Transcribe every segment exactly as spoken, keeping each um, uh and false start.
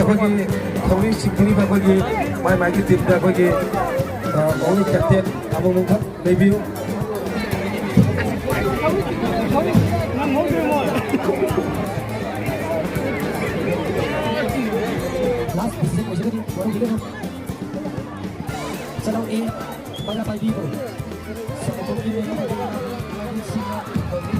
ꯑꯩꯈꯣꯏꯒꯤ ꯊꯧꯔꯤ ꯆꯤꯡꯕꯤꯔꯤꯕ ꯑꯩꯈꯣꯏꯒꯤ ꯃꯥꯏ ꯃꯥꯏꯒꯤ ꯇꯤꯝꯗ ꯑꯩꯈꯣꯏꯒꯤ, ꯑ, ꯑꯣꯡꯂꯤ ꯀꯦꯞꯇꯦꯟ ꯑꯃꯃꯝꯈꯛ ꯂꯩꯕꯤꯌꯨ꯫ ꯂꯥꯁ ꯗꯤꯁꯤꯖꯟ ꯑꯣꯏꯖꯒꯅꯤ ꯋꯥꯔꯧꯕꯤꯒꯅꯨ꯫ ꯆꯠꯂꯧꯏ꯫ ꯄꯥꯏꯔꯥ ꯄꯥꯏꯕꯤꯔꯣ꯫ ꯁꯦꯟꯇꯔꯒꯤ ꯃꯦꯟ ꯑꯃꯗꯤ ꯁꯤꯅ ꯇꯧꯔꯤ꯫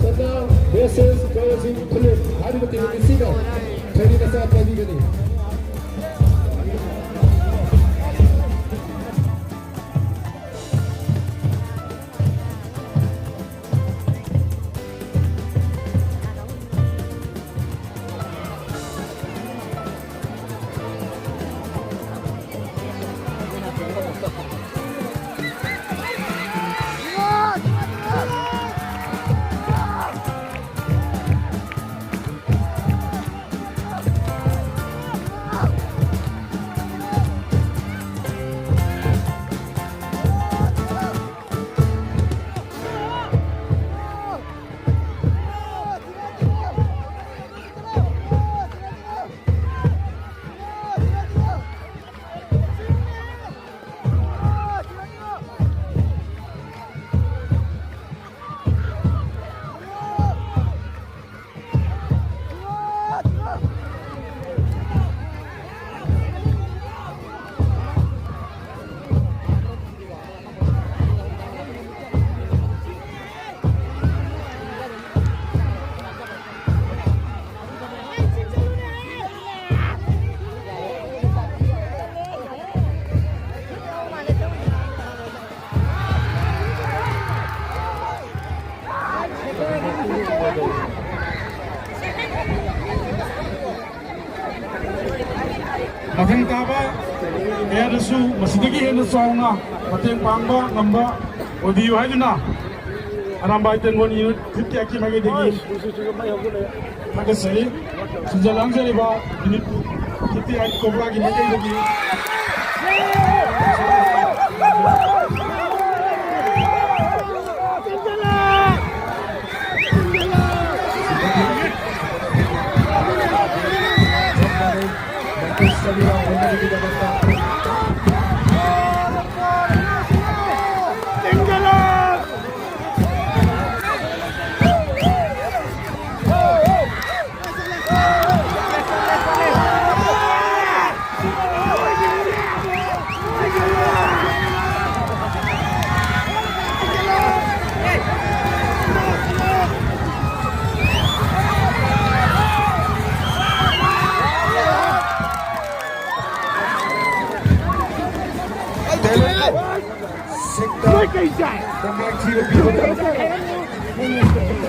ꯁꯅꯥ ꯚꯔꯁꯦꯁ ꯀꯔꯖꯤꯡ ꯈꯨꯜꯂꯨꯝ ꯍꯥꯏꯔꯤꯕ ꯇꯤꯝ ꯑꯁꯤꯗ ꯊꯣꯏꯕꯤ ꯃꯆꯥ ꯄꯥꯏꯕꯤꯒꯅꯤ꯫ ꯃꯊꯪ ꯇꯥꯕ ꯀꯌꯥꯗꯁꯨ ꯃꯁꯤꯗꯒꯤ ꯍꯦꯟꯅ ꯆꯥꯎꯅ ꯃꯇꯦꯡ ꯄꯥꯡꯕ ꯉꯝꯕ ꯑꯣꯏꯕꯤꯌꯨ ꯍꯥꯏꯗꯨꯅ ꯑꯔꯥꯝꯕꯥꯏ ꯇꯦꯡꯒꯣꯜ ꯌꯨꯅꯤꯠ ꯐꯤꯐꯇꯤ ꯑꯩꯠꯀꯤ ꯃꯥꯏꯀꯩꯗꯒꯤ ꯊꯥꯒꯠꯆꯔꯤ꯫ ꯁꯤꯟꯖ ꯂꯥꯡꯖꯔꯤꯕ ꯌꯨꯅꯤꯠ ꯐꯤꯐꯇꯤ ꯑꯩꯠ ꯀꯣꯕ꯭ꯔꯥꯒꯤ ꯃꯥꯏꯀꯩꯗꯒꯤ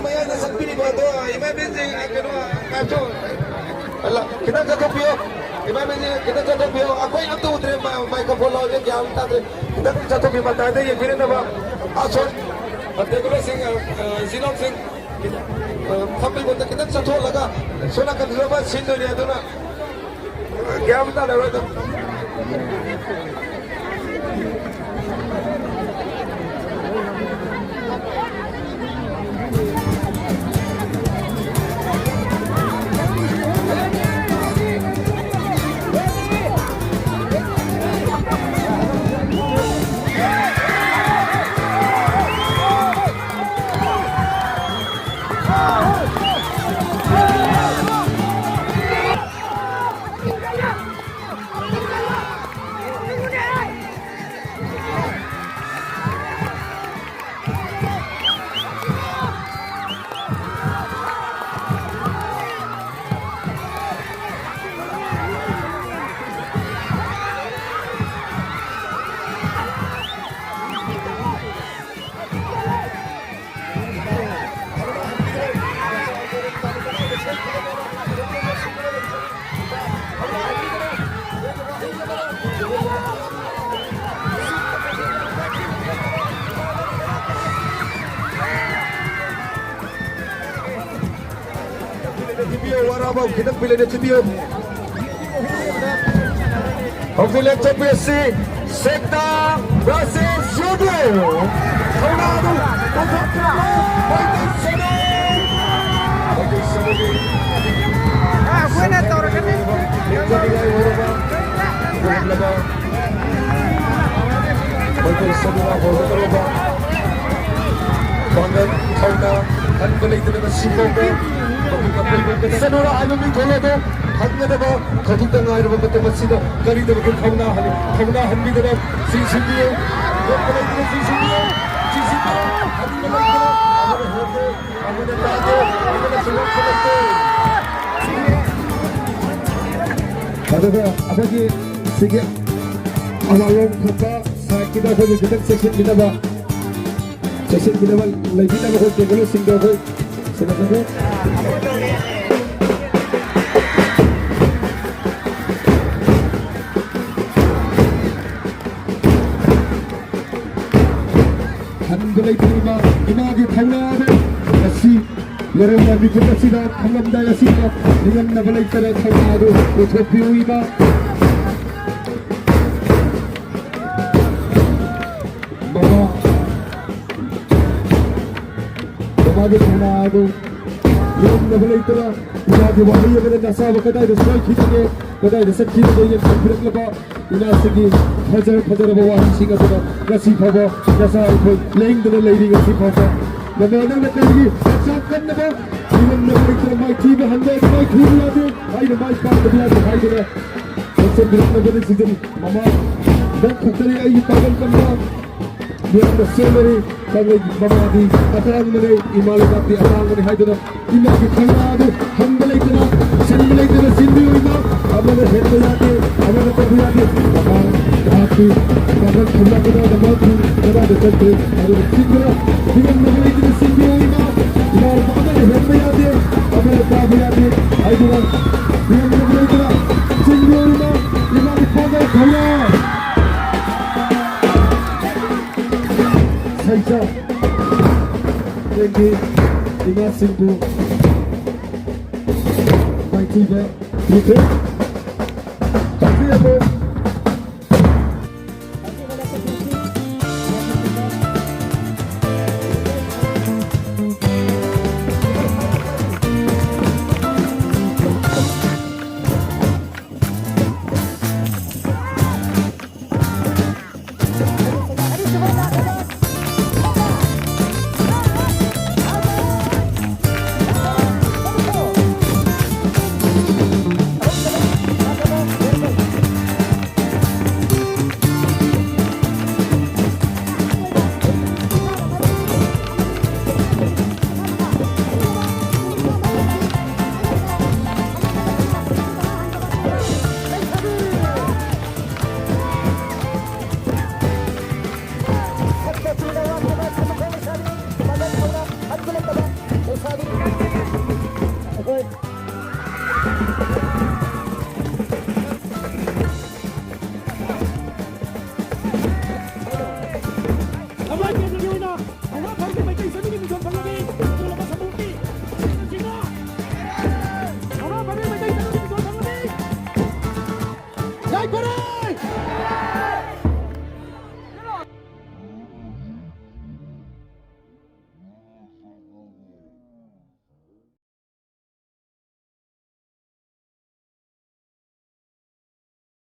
ꯃꯌꯥꯏꯗ ꯆꯠꯄꯤꯔꯤꯕ ꯑꯗꯣ ꯏꯃꯥ ꯏꯕꯦꯟꯁꯤꯡ, ꯀꯩꯅꯣ, ꯉꯥꯏꯈꯣ꯫ ꯑꯂ, ꯈꯤꯇꯪ ꯆꯠꯊꯣꯛꯄꯤꯌꯣ꯫ ꯏꯃꯥ ꯏꯕꯦꯟꯁꯤꯡ ꯈꯤꯇꯪ ꯆꯠꯊꯣꯛꯄꯤꯌꯣ꯫ ꯑꯩꯈꯣꯏ ꯑꯝꯇ ꯎꯗ꯭ꯔꯦ, ꯃꯥ-, ꯃꯥꯏꯀ꯭ꯔꯣꯐꯣꯟ ꯂꯧꯔꯒ ꯒ꯭ꯌꯥꯟ ꯑꯃ ꯇꯥꯗ꯭ꯔꯦ꯫ ꯈꯤꯇꯪ ꯆꯠꯊꯣꯛꯄꯤꯌꯨ, ꯃꯇꯥꯏꯗ ꯌꯦꯡꯕꯤꯔꯗꯕ꯫ ꯑꯁꯣꯝ, ꯑ, ꯇꯦꯕꯜꯁꯤꯡ, ꯑ, ꯑ, ꯖꯤꯅꯣꯝꯁꯤꯡ, ꯈꯤꯇꯪ, ꯑ, ꯐꯝꯕꯒꯤ ꯃꯍꯨꯠꯇ ꯈꯤꯇꯪ ꯆꯠꯊꯣꯛꯍꯜꯂꯒ ꯁꯣꯝ ꯅꯥꯀꯟꯗꯁꯨ ꯑꯃ ꯁꯤꯟꯗꯣꯏꯅꯦ꯫ ꯑꯗꯨꯅ ꯒ꯭ꯌꯥꯟ ꯇꯥꯅꯔꯣꯏ ꯑꯗꯨꯝ꯫ ꯈꯤꯇꯪ ꯄꯤꯂꯦꯅꯦ ꯊꯤꯕꯤꯌꯨ꯫ ꯍꯧꯖꯤꯛ ꯂꯦꯞꯆꯠꯄꯤ ꯑꯁꯤ ꯁꯦꯛꯇꯥ versus ꯌꯨꯗꯨ꯫ ꯊꯧꯅꯥ ꯑꯗꯨ ꯄꯨꯊꯣꯛꯈ꯭ꯔꯦ꯫ ꯃꯩꯇꯩ ꯁꯅꯥ꯫ ꯃꯩꯇꯩ ꯁꯅꯥꯒꯤ ꯑꯩꯈꯣꯏꯅ ꯇꯧꯔꯒꯅꯤ꯫ ꯂꯦꯞꯆꯅꯤꯡꯉꯥꯏ ꯑꯣꯏꯔꯕ ꯂꯦꯞꯂꯕ ꯃꯩꯇꯩ ꯁꯅꯥ ꯍꯧꯔꯒꯗꯧꯔꯕ ꯄꯥꯡꯒꯜ ꯊꯧꯅꯥ ꯍꯟꯕ ꯂꯩꯇꯅ ꯉꯁꯤ ꯐꯥꯎꯕ ꯃꯄꯨꯡ ꯑꯣꯏꯕ ꯁꯅꯣꯔꯥ ꯍꯥꯏꯕ ꯃꯤꯡꯊꯣꯜ ꯑꯗꯨ ꯐꯪꯒꯗꯕ ꯈꯖꯤꯛꯇ ꯉꯥꯏꯔꯕ ꯃꯇꯝ ꯑꯁꯤꯗ ꯀꯔꯤꯗꯃꯛꯇ ꯊꯧꯅꯥ ꯍꯟ-, ꯊꯧꯅꯥ ꯍꯟꯕꯤꯗꯅ ꯆꯤꯡꯁꯤꯟꯕꯤꯌꯨ, ꯂꯦꯞꯄ ꯂꯩꯇꯅ ꯆꯤꯡꯁꯤꯟꯕꯤꯌꯨ, ꯆꯤꯡꯁꯤꯟꯕꯤꯌꯨ, ꯍꯟꯕ ꯂꯩꯇꯅ ꯑꯃꯅ ꯍꯦꯟꯗꯦ, ꯑꯃꯅ ꯇꯥꯗꯦ, ꯑꯃꯅ ꯁꯨꯡꯂꯛꯄ ꯂꯩꯇꯦ꯫ ꯑꯗꯨꯒ ꯑꯩꯈꯣꯏꯒꯤ ꯁꯤꯒꯤ ꯑꯃꯥꯡꯂꯣꯝ ꯊꯪꯕ ꯁꯥꯏꯠꯀꯤꯗ ꯑꯩꯈꯣꯏꯒꯤ ꯈꯤꯇꯪ ꯆꯦꯛꯁꯤꯟꯕꯤꯅꯕ, ꯆꯦꯛꯁꯤꯟꯕꯤꯅꯕ, ꯂꯩꯕꯤꯅꯕ ꯑꯩꯈꯣꯏ ꯀꯦꯟꯗꯜꯁꯤꯡꯗꯣ ꯑꯩꯈꯣꯏ ꯁꯤꯟꯅꯖꯒꯦ꯫ ꯍꯟꯕ ꯂꯩꯇ꯭ꯔꯕ ꯏꯃꯥꯒꯤ ꯊꯧꯅꯥ ꯑꯗꯨ ꯉꯁꯤ ꯂꯩꯔꯝꯕ ꯃꯤꯀꯨꯞ ꯑꯁꯤꯗ ꯊꯝꯂꯝꯗꯥꯏ ꯑꯁꯤꯗ ꯅꯤꯡꯉꯝꯅꯕ ꯂꯩꯇꯅ ꯊꯧꯅꯥ ꯑꯗꯨ ꯎꯠꯊꯣꯛꯄꯤꯌꯨ ꯏꯃꯥ꯫ ꯃꯃꯥ, ꯃꯃꯥꯒꯤ ꯊꯧꯅꯥ ꯑꯗꯨ ꯅꯤꯡꯉꯝꯅꯕ ꯂꯩꯇꯅ ꯏꯃꯥꯒꯤ ꯋꯥꯍꯩ ꯑꯃꯅ ꯅꯆꯥꯕꯨ ꯀꯗꯥꯏꯗ ꯁꯣꯏꯈꯤꯕꯒꯦ, ꯀꯗꯥꯏꯗ ꯆꯠꯈꯤꯕꯒꯦ ꯌꯦꯡꯊꯣꯛꯄꯤꯔꯛꯂꯕ ꯏꯃꯥꯁꯤꯒꯤ ꯐꯖ ꯐꯖꯔꯕ ꯋꯥꯍꯩꯁꯤꯡ ꯑꯗꯨꯅ ꯉꯁꯤ ꯐꯥꯎꯕ ꯅꯆꯥ ꯑꯩꯈꯣꯏ ꯂꯦꯡꯗꯅ ꯂꯩꯔꯤ꯫ ꯉꯁꯤ ꯐꯥꯎꯕ ꯃꯃꯥ ꯅꯪꯅ ꯀꯔꯤꯒꯤ ꯍꯛꯆꯥꯡ ꯀꯟꯅꯕ ꯅꯤꯡꯉꯝꯅꯕ ꯂꯩꯇꯅ ꯃꯥꯏꯊꯤꯕ ꯍꯟꯕ ꯃꯥꯏꯊꯤꯕ ꯌꯥꯗꯦ, ꯑꯩꯅ ꯃꯥꯏ ꯄꯥꯛꯇꯕ ꯌꯥꯗꯦ ꯍꯥꯏꯗꯅ ꯆꯦꯛꯁꯤꯟꯕꯤꯔꯛꯅꯕ ꯅꯤꯡꯁꯤꯡꯖꯔꯤ꯫ ꯃꯃꯥ ꯅꯪ ꯈꯛꯇꯅꯤ ꯑꯩꯒꯤ ꯄꯥꯡꯒꯜ ꯀꯟꯕ꯫ ꯃꯤꯌꯥꯝꯅ ꯁꯦꯝꯅꯔꯤ, ꯀꯪꯂꯩꯒꯤ ꯃꯃꯥꯗꯤ ꯑꯇꯥꯡꯕꯅꯤ, ꯏꯃꯥ ꯂꯩꯕꯥꯛꯇꯤ ꯑꯇꯥꯡꯕꯅꯤ ꯍꯥꯏꯗꯨꯅ ꯏꯃꯥꯒꯤ ꯊꯧꯅꯥ ꯑꯗꯨ ꯍꯟꯕ ꯂꯩꯇꯅ, ꯁꯤꯟꯕ ꯂꯩꯇꯅ ꯁꯤꯟꯕꯤꯌꯨ ꯏꯃꯥ꯫ ꯑꯃꯅ ꯍꯦꯟꯕ ꯌꯥꯗꯦ, ꯑꯃꯅ ꯇꯧꯕ ꯌꯥꯗꯦ꯫ ꯃꯃꯥ ꯃꯍꯥꯛꯀꯤ ꯄꯥꯡꯒꯜ ꯊꯧꯅꯥ ꯀꯗꯥꯏꯗ ꯃꯥꯡꯈꯤ, ꯀꯗꯥꯏꯗ ꯆꯠꯈ꯭ꯔꯦ ꯍꯥꯏꯕꯗꯨ ꯊꯤꯗꯨꯅ ꯅꯤꯡꯉꯝꯅꯕ ꯂꯩꯇꯅ ꯁꯤꯟꯕꯤꯌꯨ ꯏꯃꯥ꯫ ꯏꯃꯥ ꯑꯃꯅ ꯍꯦꯟꯕ ꯌꯥꯗꯦ, ꯑꯃꯅ ꯇꯥꯕ ꯌꯥꯗꯦ ꯍꯥꯏꯗꯨꯅ ꯅꯤꯡꯉꯝꯅꯕ ꯂꯩꯇꯅ ꯁꯤꯟꯕꯤꯌꯨ ꯏꯃꯥ꯫ ꯏꯃꯥꯒꯤ ꯄꯥꯡꯒꯜ ꯊꯧꯅꯥ꯫ ꯁꯩꯖꯥ ꯇꯦꯡꯒꯤ ꯏꯃꯥꯁꯤꯡꯕꯨ